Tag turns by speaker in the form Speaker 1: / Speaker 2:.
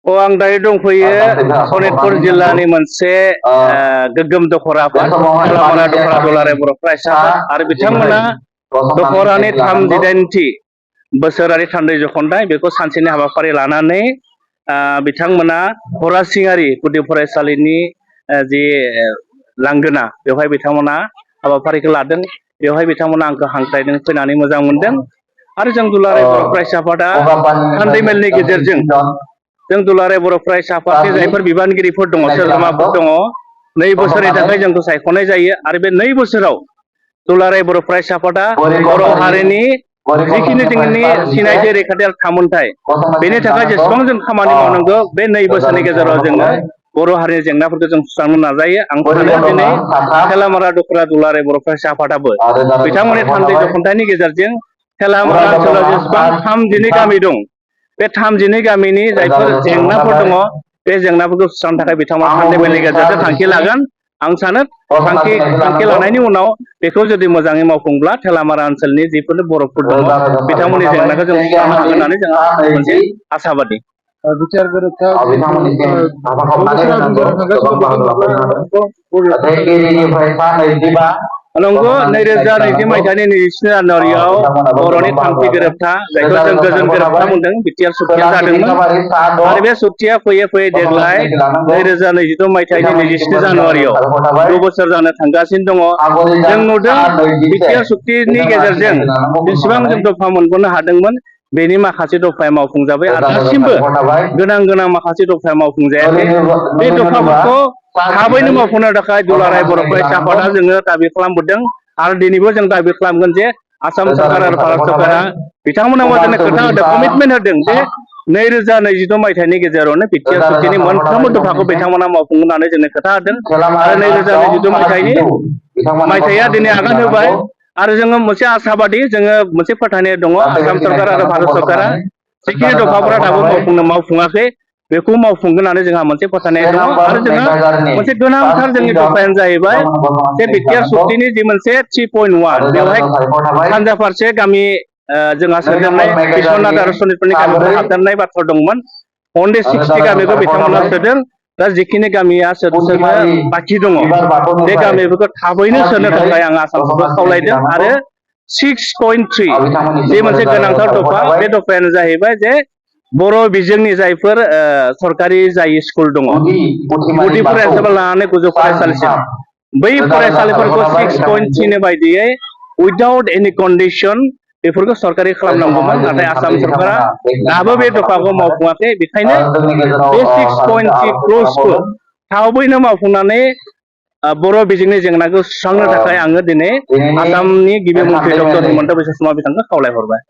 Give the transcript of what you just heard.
Speaker 1: आं दायो दंफैयो सनितपुर जिल्लानि मोनसे गोग्गोम दखरा आफाद खालामारा दखरा दुलाराय बर' फरायसा आफाद आरो बिथांमोना दखरानि 38थि बोसोरारि थान्दै जखनथाय बेखौ सानसेनि हाबाफारि लानानै बिथांमोना हरासिङारि गुदि फरायसालिनि जि लांगोना बेवहाय बिथांमोना हाबाफारिखौ लादों। बेवहाय बिथांमोना आंखौ हांख्रायदों, फैनानै मोजां मोनदों आरो जों दुलाराय बर' फरायसा आफादा थान्दै मेलनि गेजेरजों जों दुलाराय बर' फरायसा आफादनि जायफोर बिबानगिरिफोर दङ, सोद्रोमाफोर दङ, 2 बोसोरनि थाखाय जोंखौ सायख'नाय जायो आरो बे 2 बोसोराव दुलाराय बर' फरायसा आफादा बर' हारिनि जिखिनि जोंनि सिनायथि रैखाथि आरो थामोनथाय बेनि थाखाय जेसेबां जों खामानि मावनांगौ बे 2 बोसोरनि गेजेराव जोङो बर' हारिनि जेंनाफोरखौ जों सुस्रांनो नाजायो। आं सानो दिनै थेलामारा दखरा दुलाराय बर' फरायसा आफादाबो बिथांमोननि थान्दै जखनथायनि गेजेरजों थेलामारा ओनसोलाव जेसेबां 32 गामि दं बे 32 गामिनि जायफोर जेंनाफोर दङ बे जेंनाफोरखौ सुस्रांनो थाखाय बिथांमोना थान्दै मेलनि गेजेरजों थांखि लागोन। आं सानो थांखि लानायनि उनाव बेखौ जुदि मोजाङै मावफुंब्ला थेलामारा ओनसोलनि जिफोर बर'फोर दङ बिथांमोननि जेंनाखौ जों सुस्रांनो हागोन होननानै जोंहा मोनसे आसाबादि।
Speaker 2: बिटिआर गोरोबथा
Speaker 1: नंगौ 2020 मायथाइनि 27 जानुवारियाव बर'नि थामथि गोरोबथा जायखौ जों गोजोन गोरोबथा बुंदों बिटिआर सुक्तिया जादोंमोन आरो बे सुक्तिया फैयै फैयै देग्लाय 2022 मायथाइनि 27 जानुवारियाव 2 बोसोर जानो थांगासिनो दङ। जों नुदों बिटिआर सुक्तिनि गेजेरजों जेसेबां जों दफा मोनबोनो हादोंमोन बेनि माखासे दफाया मावफुंजाबाय आरो दासिमबो गोनां माखासे दफाया मावफुंजायाखै। बे दफाफोरखौ थाबैनो मावफुंनो थाखाय दुलाराय बर' फरायसा आफादा जोङो दाबि खालामबोदों आरो दिनैबो जों दाबि खालामगोन जे आसाम सरकार आरो भारत सरकारा बिथांमोनाव जोंनो खोथा होदों, कमिटमेन्ट होदों जे 2022 मायथाइनि गेजेरावनो बिटिआर सुक्तिनि मोनफ्रोमबो दफाखौ बिथांमोना मावफुंगोन होननानै जोंनो खोथा होदों आरो 2022 मायथाइया दिनै आगान होबाय आरो जोङो मोनसे आसाबादि, जोङो मोनसे फोथायनाय दङ आसाम सरकार आरो भारत सरकारा जिखिनि दफाफोरा दाबो मावफुङाखै बेखौ मावफुंगोन होननानै जोंहा मोनसे फोथायनाय दङ आरो जोंहा मोनसे गोनांथार जोंनि दफायानो जाहैबाय जे बिटिआर सुक्तिनि जि मोनसे 3.1 बेवहाय सानजा फारसे गामि जोंहा सोदेरनाय बिस्वनाथ आरो सनितपुरनि गामिफोर हाबदेरनाय बाथ्रा दंमोन। only 60 गामिखौ बिथांमोना सोदों। दा जिखिनि गामिया सोरनो बाखि दङ बे गामिफोरखौ थाबैनो सोनो थाखाय आं आसाम सरकारखौ खावलायदों आरो 6.3 जे मोनसे गोनांथार दफा, बे दफायानो जाहैबाय जे बर' बिजोंनि जायफोर सरकारि जाय स्कुल दङ गुदि फरायसालिनिफ्राय लानानै गोजौ फरायसालिसिम बै फरायसालिफोरखौ 6.3 बायदियै उइदाउट एनि कन्डिसन बेफोरखौ सरकारि खालामनांगौमोन, नाथाय आसाम सरकारा दाबो बे दफाखौ मावफुङाखै। बेखायनो बे 6.3 क्लजखौ थाबैनो मावफुंनानै बर' बिजोंनि जेंनाखौ सुस्रांनो थाखाय आङो दिनै आसामनि गिबि मन्थ्रि डक्टर हिमन्त बिश्व शर्मा बिथांखौ खावलायहरबाय।